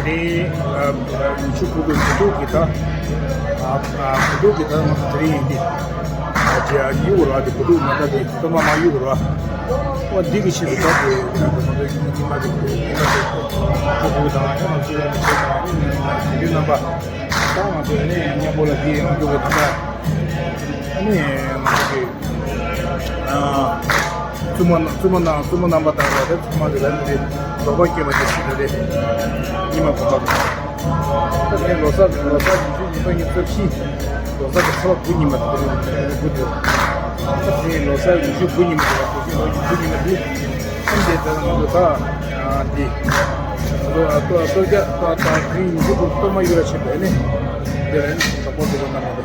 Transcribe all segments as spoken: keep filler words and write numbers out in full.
དེ་ཨ་ཨ་ཉི་ཤུ་དགུ་གི་བུ་ཕྲུག་གི་ད་ཨ་ཨ་བུ་ཕྲུག་གི་ད་ང་ཚོ་དེ་རིང་ཡིན་དེ། ཨ་ཅེ་ཨ་ཡུ་ར་དེ་བུ་ཕྲུག་མ་ད་དེ་སྟོན་པ་མ་ཡུ་ར། ཨོ་འདི་གི་ཆེད་དུ་ད་དེ་ང་ཚོ་ང་ཚོ་ཉི་མ་དེ་ཉི་མ་དེ་བུ་ཕྲུག་དང་ཨ་ང་ཚོ་ཡ་ནི་ཆེད་དང་ཨ་ནི་ང་ཚོ་རྣམ་པ་ད་ང་ཚོ་ཡ་ནི་མཉམ་པོ་ལ་དེ་ང་ཚོ་གི་ད་ད་ཨ་ནི་ང་ཚོ་གི་ཨ། བཙུན་མོ་བཙུན་མོ་ན་བཙུན་མོ་རྣམ་པ་དག་ལ་རེ་ཚང་མ་གི་ལ་ནི་རེ་རོགས་པ་སྐྱེས་པ་དེ་ཞིག་ལ་རེ་ཉི་མ་གོམ་པ་ད་ངས་ལོ་གསར་ལོ་གསར་ཉི་ཤུ་ཉི་ཤུ་རྩ་བཞི་ལོ་གསར་གྱི་ཚེས་དགུ་ཉི་མ་དེ་རེ་དགུ་དེ་ད་ངས་ལོ་གསར་ཉི་ཤུ་དགུ་ཉི་མ་དེ་ལ་དེ་བཞིན་ལོ་ཉི་ཤུ་དགུ་ཉི་མ་དེ་ཨ་འདི་ད་ང་ཚོ་ད་འདི་ལོ་ལྟོ་ལྟོ་རྒྱ་ད་ད་དེ་ཉི་ཤུ་དགུ་གཏོར་མ་ཡུ་ར་ཆེན་པོ་ནི་འདི་ལ་ནི་གྲོགས་པོ་དེ་ལ་ན་མ་དེ།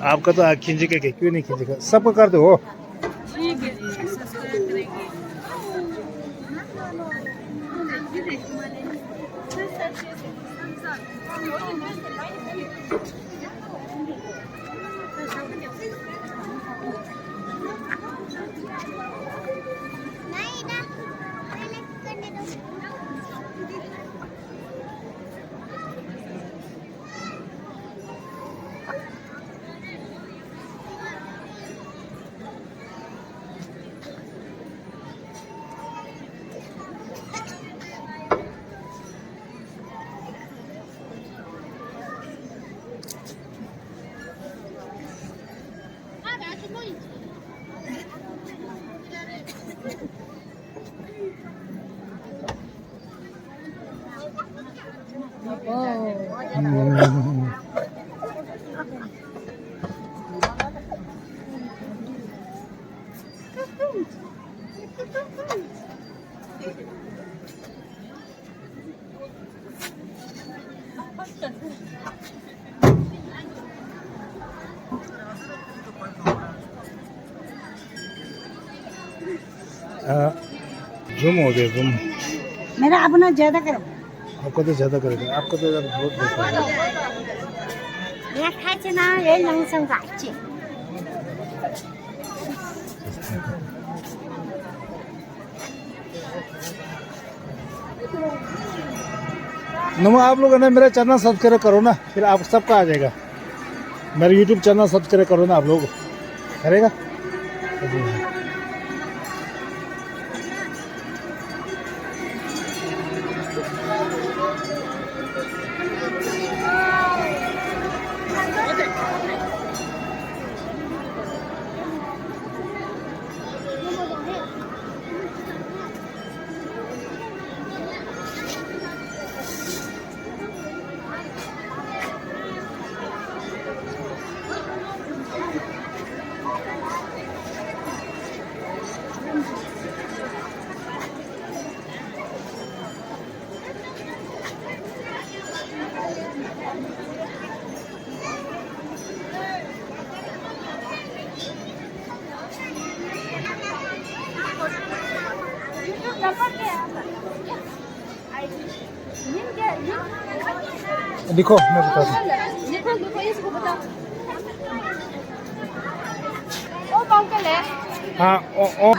आपका तो खींच के, क्यों नहीं खींच के? सबका कर दो। ठीक है जी, सब्सक्राइब करेंगे। हाँ, जूम हो गया, जूम। मेरा अपना ज्यादा करो। आपका तो ज्यादा करेगा, आपका तो यार बहुत बेकार है। ये खाए ना, ये लंग संग खाए। नमा, आप लोग है ना, मेरा चैनल सब्सक्राइब करो ना, फिर आप सबका आ जाएगा, मेरा यूट्यूब चैनल सब्सक्राइब करो ना आप लोग, करेगा। लिखो, मैं बताता हूँ। लिखो, लिखो, इसको बताओ। ओ, अंकल है। हाँ, ओ, ओ।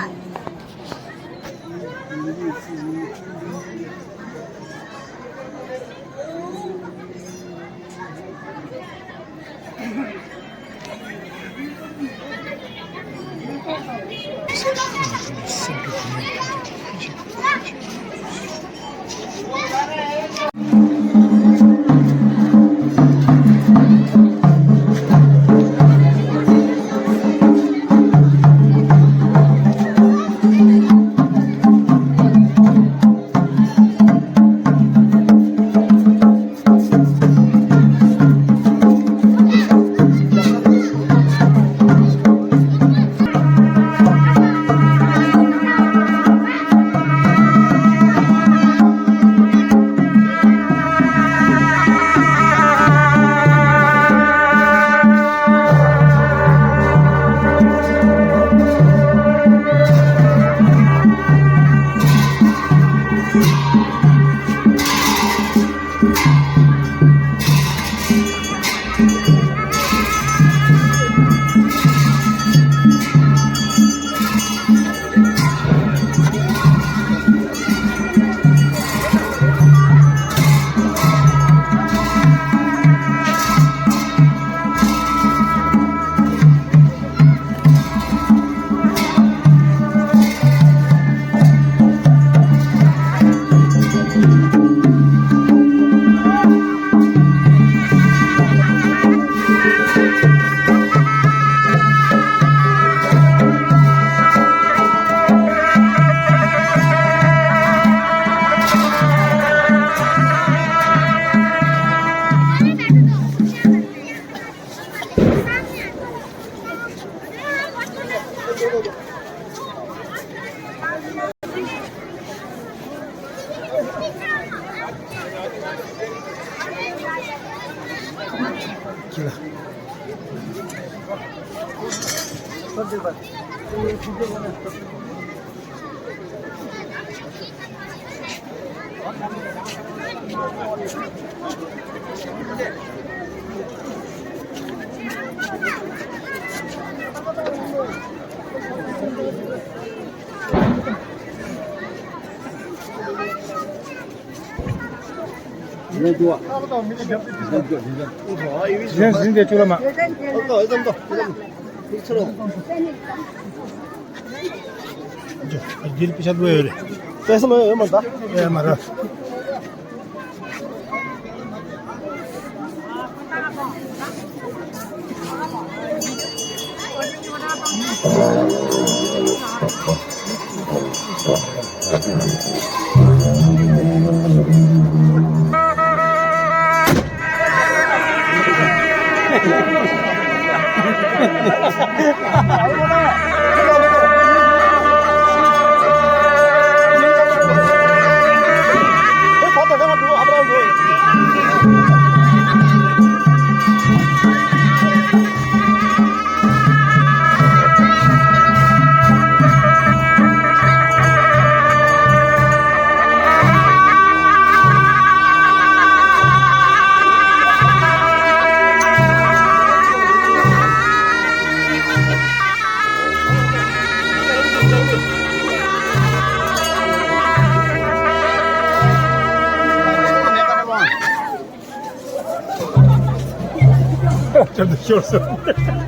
གཞན་ཟིན་ཏེ་བཅུག་ལ་མ། འདིར་པེ་ཤ་ལོས་ཡོད་རེད། པེ་ཤ་ལོས་ཡོད་མ་རེད། ཨེ་མ་རེད། ཁྱེད་དུ་ཤོར་སོང་།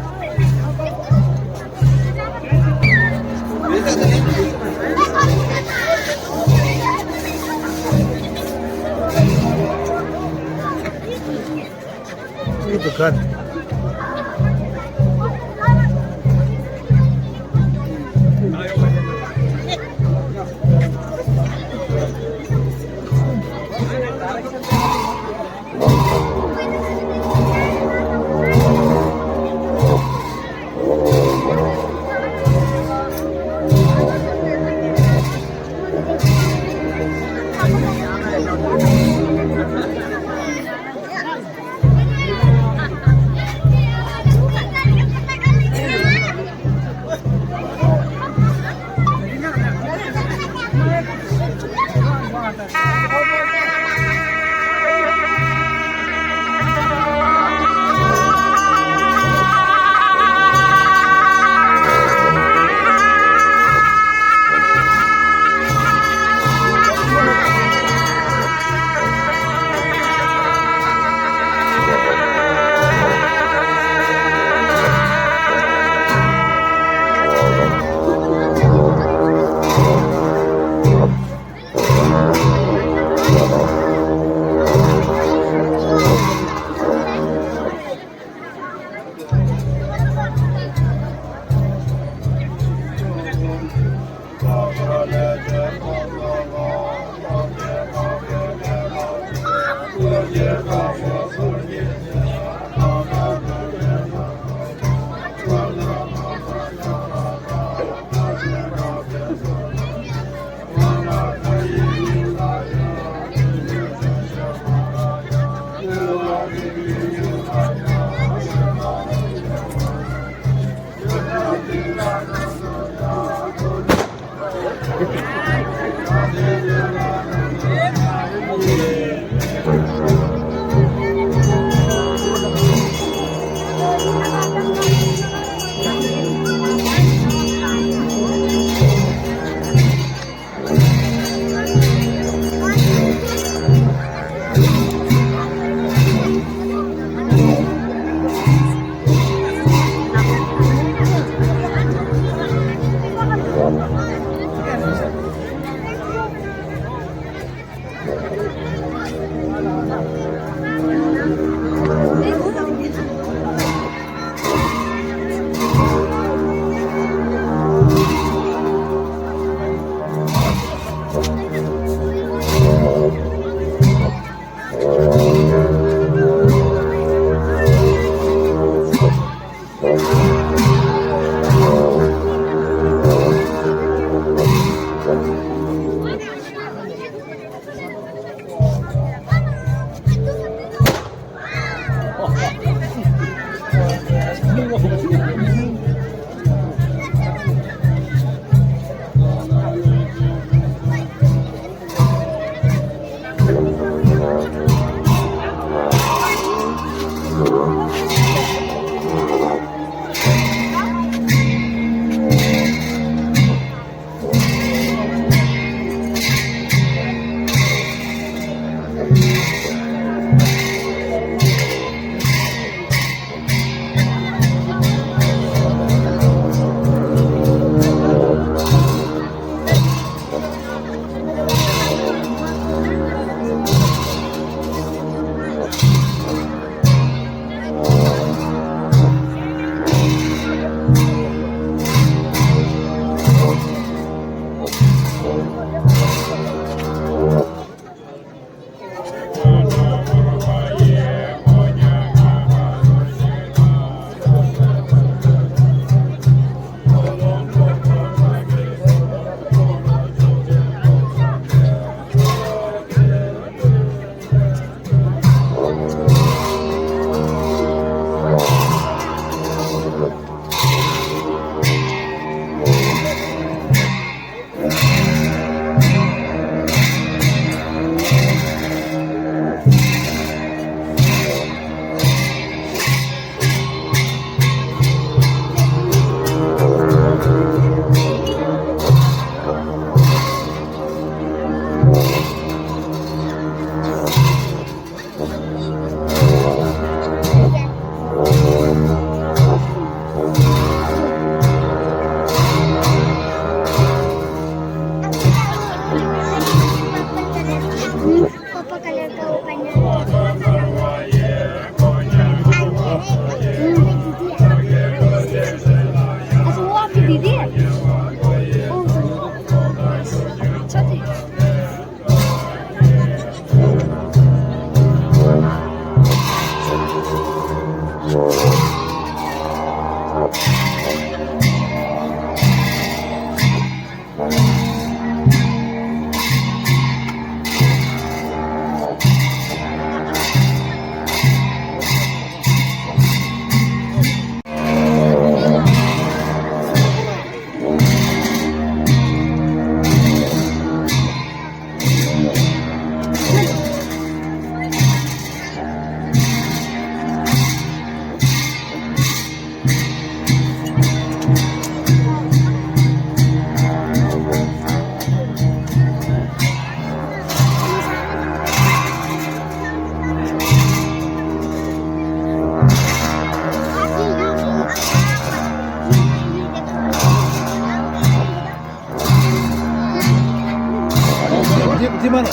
ཐེ་མ་ལ།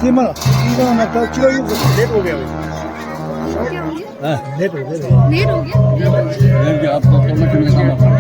ཐེ་མ་ལ། ཐེ་མ་ལ། ད་ཁྱི་ལ་ཡོད་ཟེར་ལེ་འགྲོ་གི་ཡོད། ལེ་འགྲོ་གི་ཡོད། ལེ་འགྲོ་གི་ཡོད། ལེ་འགྲོ་གི་ཡོད།